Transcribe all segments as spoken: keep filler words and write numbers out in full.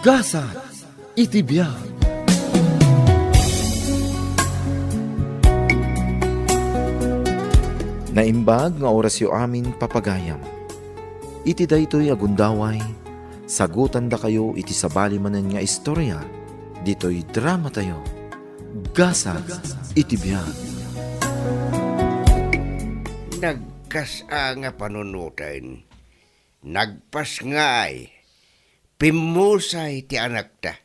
Gasat iti biag. Naimbag nga orasyo amin, papagayam. Iti daytoy a gundaway, sagutandakayo iti sabali manen nga istorya ditoy dramatayo, Gasat iti biag. Nagkas-a nga panunoten, nagpasngay, pimmusay ti anakta.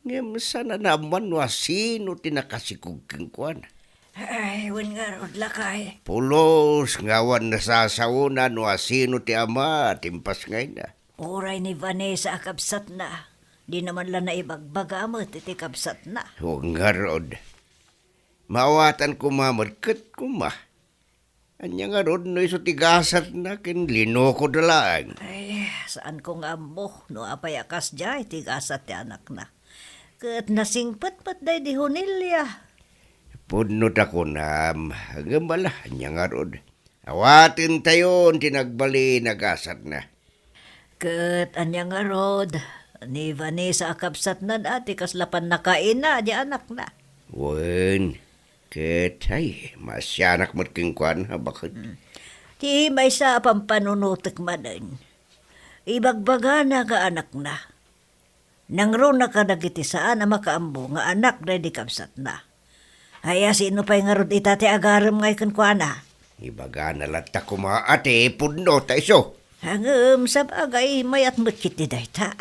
Ngem saan a naammuan no asino ti nakasikog kenkuana. Ay, wen ngarud, lakay. Pulos nga awan nasasaona no asino ti ama ti impasngayna. Uray ni Vanessa a kabsatna, di naman la naibagbaga met iti kabsatna. Wen ngarud. Maawatan koma met ket koma. Ania ngarud no isu ti gasatna ken linukoda laeng? Ay, saanko nga ammo no apay a kasdiay ti gasat ti anakna. Ket nasingpet met daydi Honilla. Pudno ta kunam, ngem ala, ania ngarud? Awatentayon ti nagbalin a gasatna. Ket ania ngarud, ni Vanessa a kabsatna da ti kasla pannakaina di anakna. Wen, ket, ay, maasianak met kenkuana, baket. Hmm. Ti maysa a pampanunotek manen, ibagbagana nga anakna. Nangruna kadagiti saan a makaammo nga anak daydi kabsatna. Ay, asino pay ngarud ita ti agarem ngay kenkuana? Ibagana latta koma a ti pudno ta isu. Ngem, sabagay, mayat met ketdi dayta.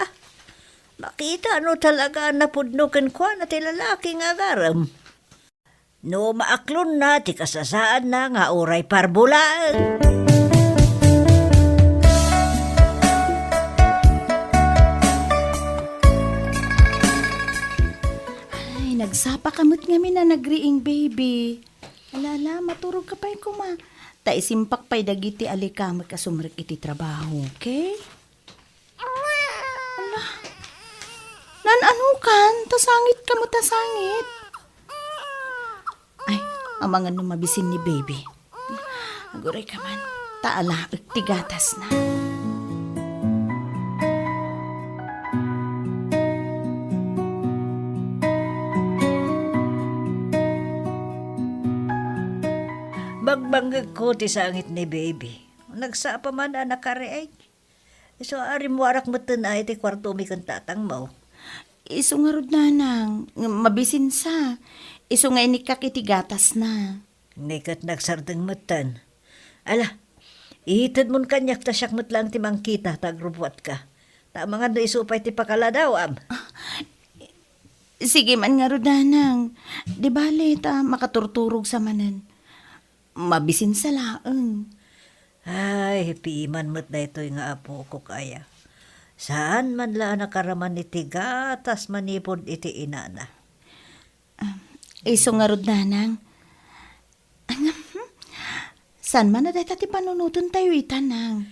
Makita no talaga a napudno kenkuana ti lalaki nga agarem. No maaklonna ti kasasaadna nga uray parbo laeng. Ay, nagsapaka met ngamin a nagriing, baby. Ala, ala, maturogka pay koma. Ta isimpak pay dagiti alikamek a sumrek iti trabaho, okay? Ala, naan-anokan, ta sangitka met a sangit. Ay, amangan no mabisin ni baby. Aguray ka man, ta alaek ti gatasna. Bagbangngegko ti sangit ni baby. Nagsapa man a nakariing. Isu a rimmuarak metten a iti kuartomi ken tatangmo. Isu ngarud, nanang, nga mabisinsa. Isu nga inikkak iti gatasna. Ni ket nagsardeng metten. Ala, itedmon kaniak ta siak met laeng ti mangkita ta agrubbuatka. Ta amangan no isu pay ti pakaladawam. Sige man ngarud, nanang. Di bale ta makaturturogsa manen. Mabisinsa laeng. Ay, piman met daytoy nga apokok aya. Saan man la a nakaraman iti gatas manipud iti inana. Ah, isu ngarud, nanang. Saan man a dayta ti panunotentayo ita, nang?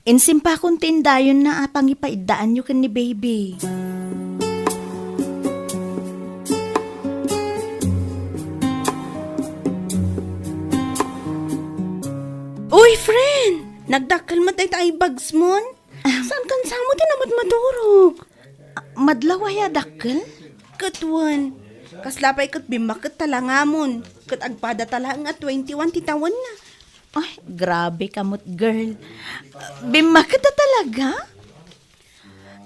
Insimpakon ti indayonna a pangipaiddaanyo ken ni baby. Uy, friend! Nagdakkel met dayta a bagsmon? Saan kan samo ti namatmaturog? Ah, madlaw aya dakkel? Ket wen, kasla pay ket bimmaket ta langamon, ket agpada ta laeng a twenty-one ti tawenna. Ay, grabe ka met, girl. Bimmaket ta talaga?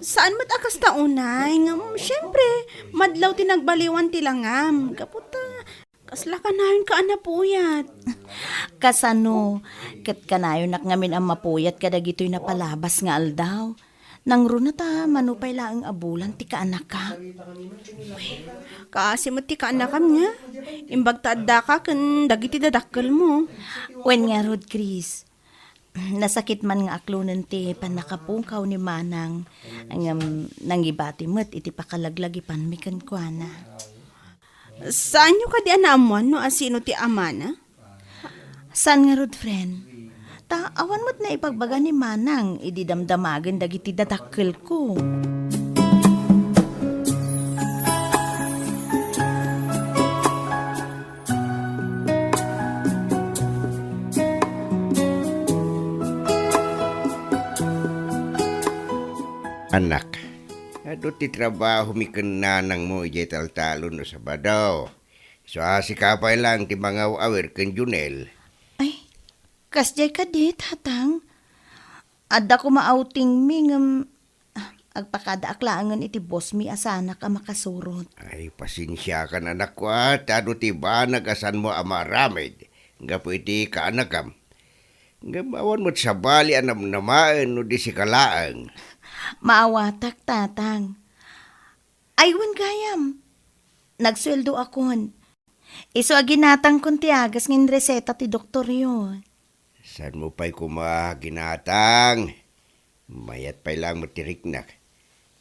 Saan met a kasta unay, ngem, siyempre, madlaw ti nagbaliwan ti langam. Gapu ta, kasla kanayon ka a napuyat. Kasano? Ket kanayonak ngamin a mapuyat kadagitoy napalabas nga aldaw. Nangruna ta mano pay laeng a bulan ti kaanakak. Kaasi met ti kaanakam nga. Imbag ta addaka ken dagiti dadakkelmo. Wen ngarud, Chris. Nasakit man nga aklonen ti pannakapukaw ni Manang. Ngem nangibati met iti pakalaglagipanmi kenkuana. Saanyo kadi a naammuan no asino ti amana? Saan ngarud, friend? Ta awan met naipagbaga ni Manang idi damdamagen dagiti dadakkelko. Anak, Adu ti trabahomi ken nanangmo idiay taltalon no Sabado. Isu a sika pay lang ti mangaw-awir ken Junel. Ay, kasdiay kadi, Tatang? Adda koma outingmi ngem, ah, agpakadaak laengen iti bossmi a saanak a makasurot. Ay, pasensiakan, anakko, a, ta adu ti banag a saanmo a maaramid gapu iti kaanakam. Ngem awan met sabali a namnamaen no di sika laeng. Maawatak, Tatang. Ay, wen gayam. Nagsueldoakon. Isu a ginatangkon ti agas nga inreseta ti doktoryo. Saanmo pay koma ginatang? Mayat pay lang met ti riknak.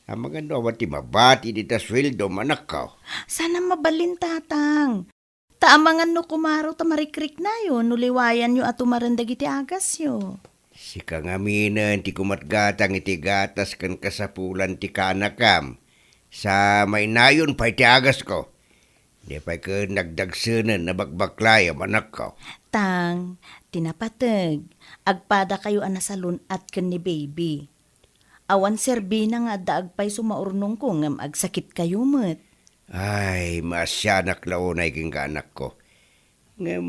Amangan no awan ti mabati dita sueldom, anakko. Saan a mabalin, Tatang. Ta amangan no kumaro ta marikriknayo no liwayanyo a tumaren dagiti agasyo. Sika ngaminen ti kumatgatang iti gatas ken kasapulan ti kaanakam. Sa mainayon pay ti agasko. Di pay ket nagdagsenen a bakbaklayam, anakko. Tang, ti napateg, agpadakayo a nasalun-at ken ni baby. Awan serbina nga adda agpayso maurnongko ngem agsakitkayo met. Ay, maasianak la unay kenka, anakko. Ngem,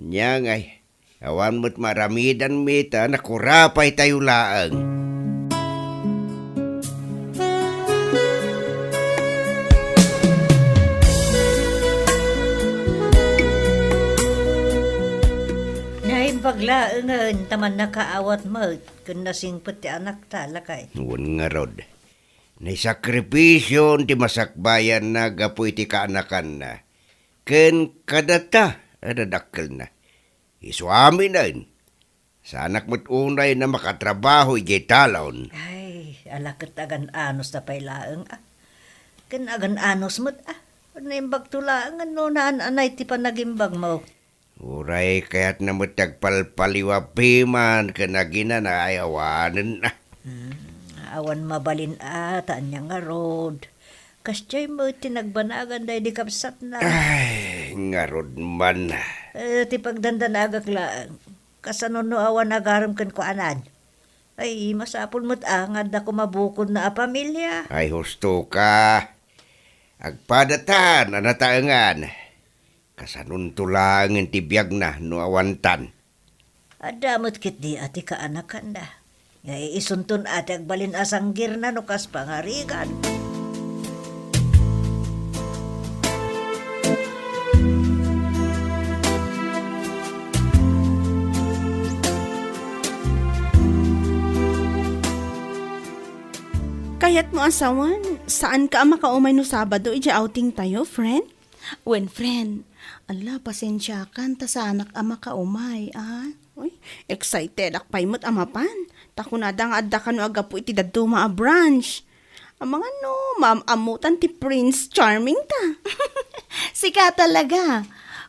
ania ngay, awan met maaramidanmi ta nakurapaytayo laeng. Naimbag laengen ta mannakaawat met ken nasingpet ti anakta, lakay. Wen ngarud, naisakripisyon ti masakbayanna gapu iti kaanakanna ken kadata a dadakkelna. Isu aminen, saanak met unay a makatrabaho idiay talon. Ay, ala ket agan-anosda pay laeng, a. Ken agan-anos met, a. Naimbagto laeng no naan-anay ti panagimbagmo. Uray kayatna met ti agpalpaliw a piman ken aginana ay awanen, a. Hmm, awan mabalin a, ta ania ngarud. Kasdiay met ti nagbanagan daydi kabsatna. Ay, ngarud man. Eh, ti pagdandanagak laeng. Kasano no awan agarem kenkuanan? Ay, masapul met a nga adda koma bukodna a pamilia. Ay, husto ka. Agpadatan a nataengan. Kasanonto laengen ti biagna no awantan? Adda met ketdi a ti kaanakanna. Nga iisunton a ti agbalin a sanggirna no kas pangarigan. Kayatmo a sawen, saanka a makaumay no Sabado idiay outing tayo, friend? Wen, friend. Ala, pasensiakan, ta saanak a makaumay, a? Uy, excitedak pay met a mapan. Ta kunada nga adda kano a gapu iti dadduma a brunch. Amangan no, maam-ammotan ti Prince Charming ta. Sika talaga.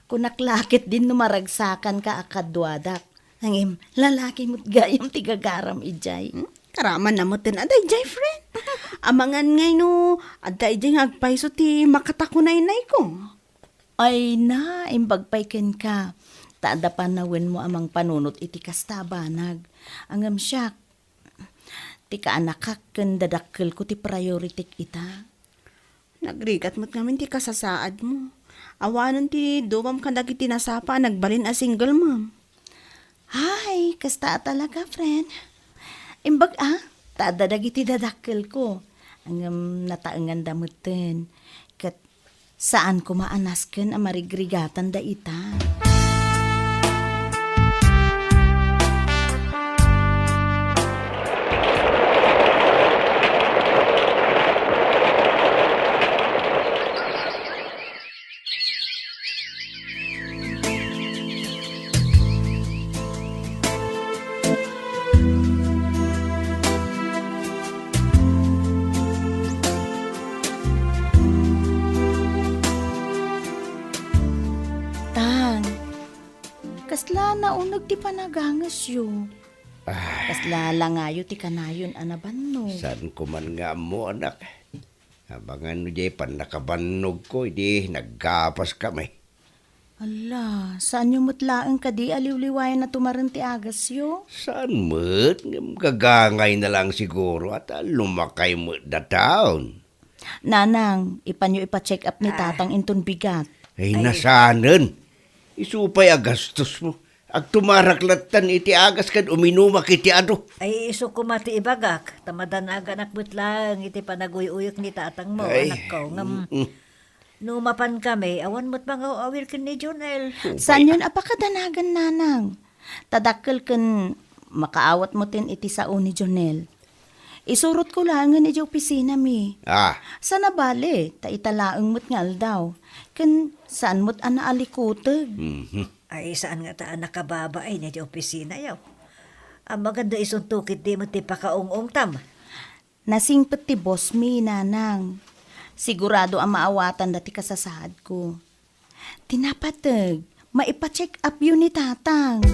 Kunak la ketdin no maragsakanka a kaduadak. Ngem, lalaki met gayam ti gagaram idiay. Hmm? Karaman na met a daydiay, friend. Amangan ngay no, adda idiay nga agpayso ti makatakunaynayko. Ay na, imbag pay kenka. Ta adda panawenmo a mangpanunot iti kasta a banag. Ngem siak, ti kaanakak ken dadakkelko ti prioritik ita. Nagrigat met ngamin ti kasasaadmo. Awanen ti dumam kadagiti nasapa a nagbalin a single mom. Hay, kasta a talaga, friend. Imbag a, ta adda dagiti dadakkelko. Ngem nataenganda metten. Ket saan koma a nasken a marigrigatanda ita. Tang, kasla nauneg ti panagangesyo. Ah. Kasla langayo ti kanayon a nabannog. Saan ko man nga ammo, anak? Amangan no diay pannakabannogko, idi naggapas kami. Ala, saanyo met laeng kadi a liwliwayan a tumaren ti agasyo? Saan met, ngem gagangayna lang siguro a ta lumakay met dataon. Nanang, ipanyo ipa-check up ni Ah. Tatang inton bigat. Ay, Ay. Nasanen. Isu pay a gastos mo. Agtumarak lattan iti agas ken uminumak iti adu. Ay, isu koma ti ibagak, ta madanaganak met laeng iti panaguy-uyek ni tatangmo, Ay, anakko, ngem mm. No mapan kami, awan met mangaw-awir ken ni Jonel. Saanyon a pakadanagan, nanang. Ta dakkel ken makaawat metten iti sao ni Jonel. Isurotko laengen idiay opisinami. Ah. Saan a bale, ta ita laeng met nga aldaw. Ken saan met a naalikuteg. Mhm. Ay, saan ngata a nakababain idiay opisinayo? Ammok no isunto ketdi met ti pakaung-ungtam. Nasingpet ti boss mi, nanang. Sigurado a maawatanda ti kasasaadko. Ti napateg, maipa-check up yo ni tatang.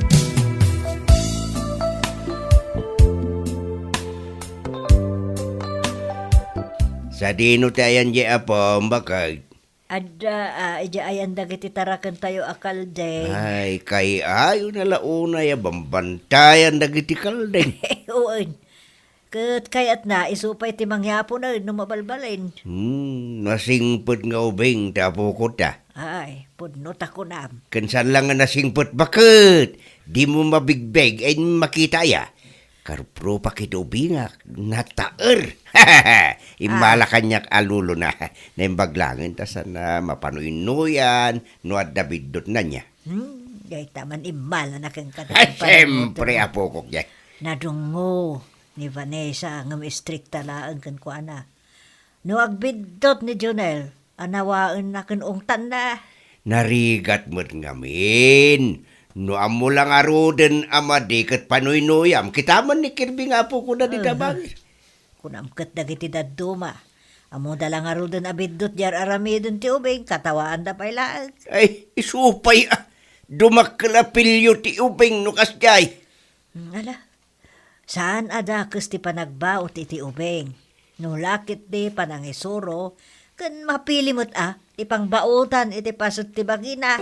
Sadino ti ayan diay apom, bakay? Adda, ah, idiay ayan dagiti tarakentayo a kaldeng. Ay, kay-ayo na la unay a bambantayan dagiti kaldeng. Wen. Ket kayatna, isu pay ti mangyaponen no mabalbalin. Hmm, nasingpet nga ubing ti apokota. Ay, pudno ta kunam. Ken saan la nga nasingpet, baket? Dimo mabigbeg, ay makita aya. Karuprupak iti ubingak, nataer. Immala Ah. kaniak a lulona. Naimbag laengen ta saan a mapanuynuyan no adda biddutna nia. Hmm, dayta man immala na kenka ti Ay, pagpanamoto. Siyempre, apokok, diay. Nadungngo ni Vanessa ngem istrikta laeng kenkuana. No agbiddut ni Jonel, anawaenna ken ungtanna. Narigat met ngamin. No ammo la ngaruden a madi ket panuynuyam, kitaem ni Kirby nga apokona dita Aha. bangis. Kunam ket dagiti dadduma, ammoda la ngaruden a biddut diay ar-aramiden ti ubing, katawaanda pay laeng. Ay, isu pay a, dumakkel a pilio ti ubing no kasdiay. Hmm, ala, saan a dakes ti panagbaut iti ubing. No la ketdi panangisuro, ken mapili met a ti pangbaotan iti paset ti bagina.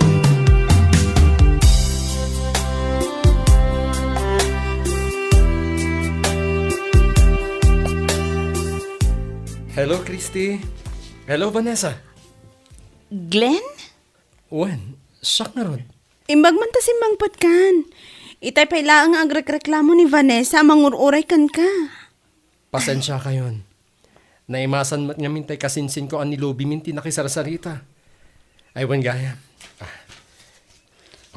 Hello, Christy. Hello, Vanessa. Glenn? Wen, siak ngarud. Imbag man ta simmangpetkan. Itay pay laeng nga agrekreklamo ni Vanessa a mangur-uray kenka. Pasensiakayon. Naimasan met ngamin tay kasinsinko a nilubimin ti nakisarsarita. Ay, wen gayam. Ah.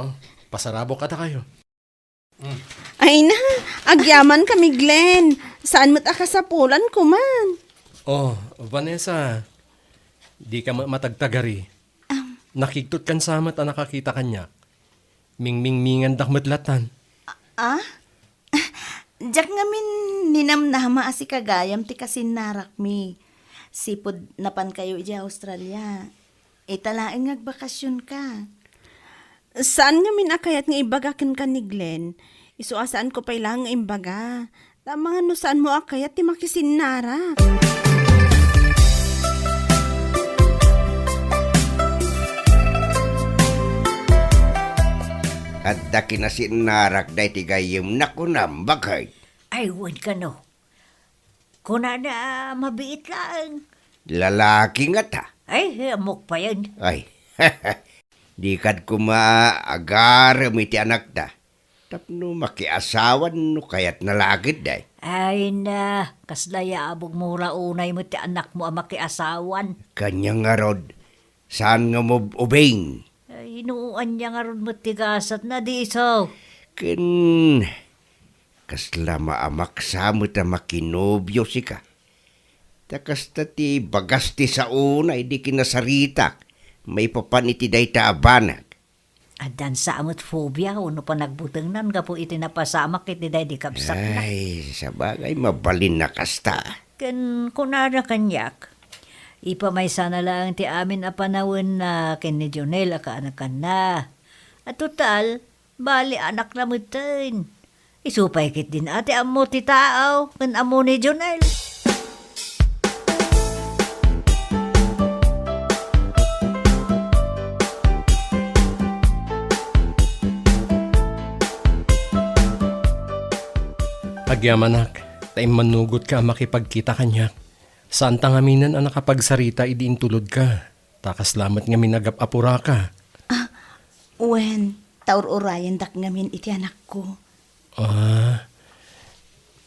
Oh, pasarabok kadakayo. Mm. Ay na, agyamankami, Glenn. Saan met a kasapulan koma. Oh, Vanessa, dika met matagtagari. Am. Nakigtotkan sa met a nakakita kaniak. Mingmingmingandak met lattan. Ah? Diak ngamin ninamnama a sika gayam ti kasinnarakmi. Sipud napankayo idiay Australia. Ita laeng nga agbakasionka. Saan ngamin a kayat nga ibaga kenka ni Glenn. Isu a saanko pay laeng nga imbaga. Ta amangan no saanmo a kayat ti makisinnarak. Adda kinasinnarak daytoy gayyemna, kunam, baket? Ay, wen kano. Kunana a mabiit laeng. Lalaki ngata? Ay, ammok payen. Ay, di kad koma agarem iti anakta. Tapno makiasawan no kayatna la ketdi. Ay na, kasla yabagmo la unay met ti anakmo a makiasawan. Kaniak ngarud, saan nga mub-ubing? Ay, no ania ngarud met ti gasatna, di isu. Ken kasla maamaksa met a makinobio sika. Ta kasta ti bagas ti saona idi kinasaritak maipapan iti dayta a banag. Addan sa met fobia wenno panagbutengnan gapu iti napasamak iti daydi kabsatna. Ay, sabagay, mabalin a kasta. Ken kunana kaniak, ipamaysana laeng ti amin a panawenna ken ni Jonel a kaanakanna. A total, bali, anakna metten. Isu pay ketdin a ti ammo ti tao ken ammo ni Jonel. Agyamanak, ta immanugotka a makipagkita kaniak. Saanta ngaminen a nakapagsarita idi intulodka. Ta kasla met ngamin a gap-apuraka. Wen, ta ur-urayendak ngamin iti anakko. Ah,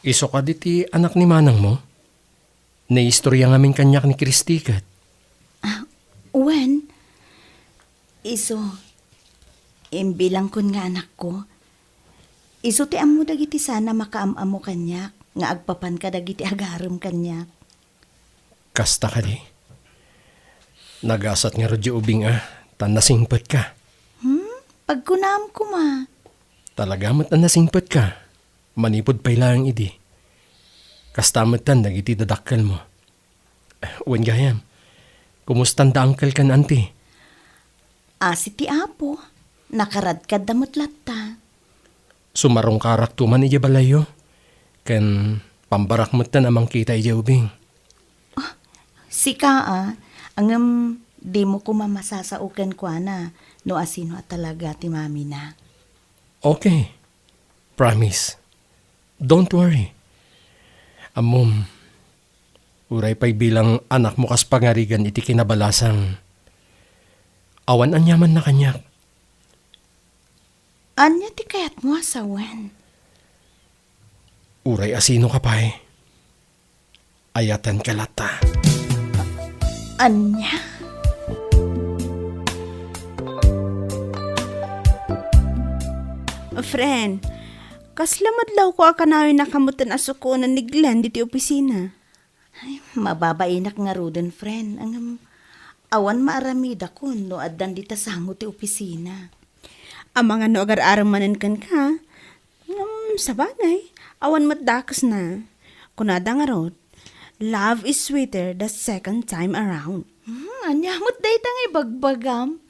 isu kadi ti anak ni manangmo? Naistoria ngamin kaniak ni Kristi ket. Wen, isu, imbilangkon nga anakko. Isu ti ammo dagiti saan a makaam-ammo kaniak nga agpapan kadagiti agarem kaniak. Kasta kadi? Nagasat ngarud diay ubing a, ta nasingpetka. Hmm? Pagkunam koma. Talaga met a nasingpetka. Manipud pay laeng idi. Kasta metten dagiti dadakkelmo. Wen gayam, kumustan da uncle ken auntie? Asi ti Apo, nakaradkadda met latta. Sumarungkarakto man idiay balayyo, ken pambarak metten a mangkita idiay ubing. Sika a, ngem dimo koma masasao kenkuana no asino a talaga ti mamina. Okay. Promise. Don't worry. Ammom, uray pay bilang anakmo kas pangarigan iti kinabalasang, awan aniamanna kaniak. Ania ti kayatmo a sawen? Uray asinoka pay, ayatenka latta. Ania? Friend, kasla madlawko a kanawennaka metten a sukonen ni Glenn ditoy opisina. Ay, mababainak ngaruden, friend. Ngem, awan maaramidakon no addan dita sango ti opisina. Amangan no agar-arem manen kenka. Ngem, sabagay, awan met dakesna. Kunada ngarud, "Love is sweeter the second time around." Hmm, ania met dayta nga ibagbagam?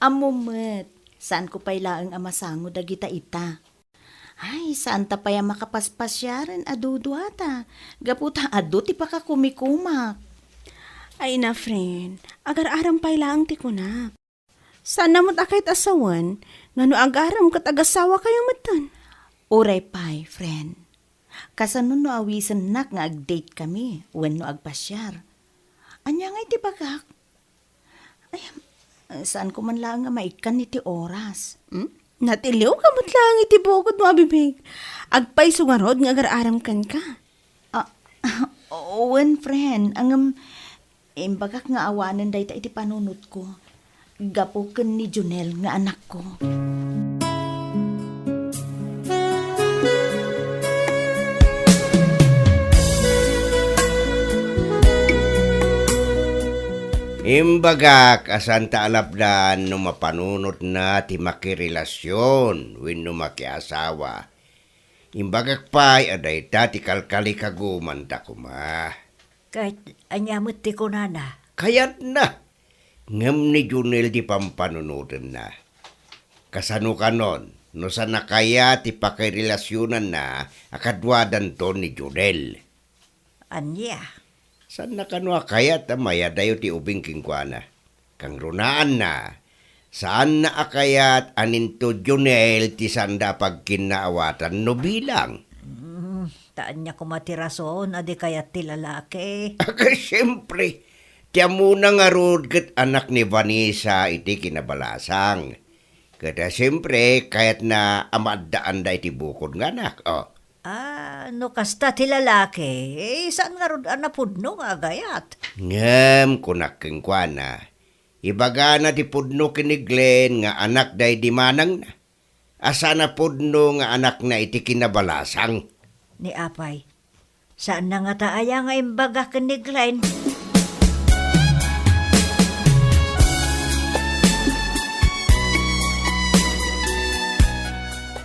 Ammom met, saanko pay laeng a masango dagita ita. Ay, saanta pay a makapaspasiaren a duduata, gapu ta adu ti pakakumikumak. Ay na, friend, agar-arem pay laeng ti kunak. Saanna met a kayat a sawen, nga no agarem ket agasawakayo metten. Uray pay, friend. Kasano no awisennak nga ag-date kami wenno agpasiar? Ania ngay ti bagak? Ay, saanko man laeng nga maikkan iti oras. Hmm? Natiliwka met laeng iti bukodmo a bibig. Agpayso ngarud nga agar-arem kenka. Ah, wen, friend. Ngem, imbagak nga awanen dayta iti panunotko. Gapu ken ni Jonel nga anakko. Imbagak a saanta a lapdan no mapanunotna ti makirelasion wenno makiasawa. Imbagak pay a dayta ti kalkalikagumanda koma. Ket ania met ti kunana? Kayatna. Ngem ni Jonel ti pampanunotenna. Kasano kanon no saan a kayat ti pakirelasionanna a kaduadanto ni Jonel? Ania? Saanna kano a kayat a mayadayo ti ubing kenkuana. Kangrunaanna, saanna a kayat a ninto Jonel ti saanda a pagkinnaawatan no bilang. Hmm, ta ania koma ti rason a di kayat ti lalaki? Agay, siempre, ti ammona ngarud ket anak ni Vanessa iti kinabalasang. Ket, ah, siempre, kayatna a maaddaanda iti bukod nga anak, oh. Ah, no kasta ti lalaki, eh, saan ngarud a napudno nga agayat? Ngem kunak kenkuana, ibagana ti pudno ken ni Glenn nga anak daydi manangna, a saan a pudno nga anakna iti kinabalasang. Ni apay, saanna ngata aya nga imbagak ken ni Glenn?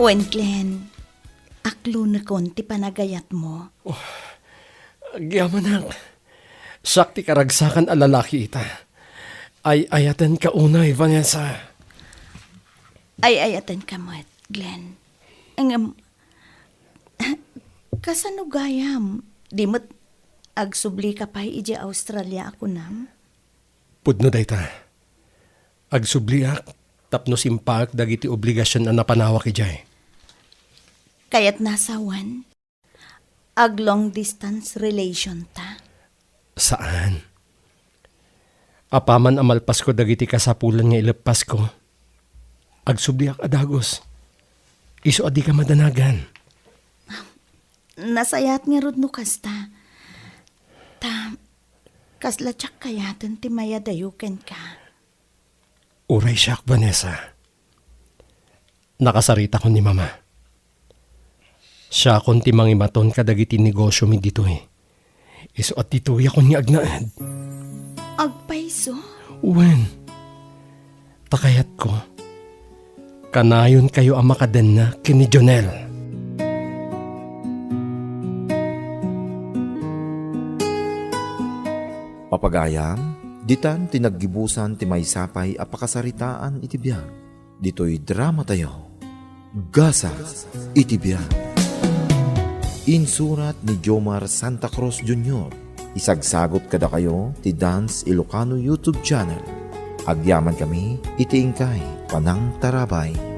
Wen, Glenn, aklonekon ti panagayatmo. Oh, agyamanak. Siak ti karagsakan a lalaki ita. Ay-ayatenka unay, Vanessa. Ay-ayatenka met, Glenn. Ngem, kasano gayam? Di met agsublika pay idiay Australia a kunam? Pudno dayta. Agsubliak tapno simpaek dagiti obligasion a napanawak idiay. Kayatna a sawen? Ag long distance relation ta? Saan. Apaman a malpasko dagiti kasapulan nga ileppasko, agsubliak a dagus. Isu a dika madanagan. Nasayaat ngarud no kasta. Ta, kasla diak kayaten ti mayadayo kenka. Uray siak, Vanessa. Nakasaritakon ni Mama. Siakon ti mangimaton kadagiti negosyomi ditoy. Isu a ditoyakon nga agnaed. Agpayso? Wen, ta kayatko, kanayonkayo a makadenna ken ni Jonel. Papagayam, ditan ti naggibusan ti maysa pay a pakasaritaan iti biag. Ditoy dramatayo, Gasat iti Biag. Insurat ni Jomar Santa Cruz Junior. Isagsagut kadakayo ti Dance Ilocano YouTube channel. Agyamankami iti inkay panangtarabay.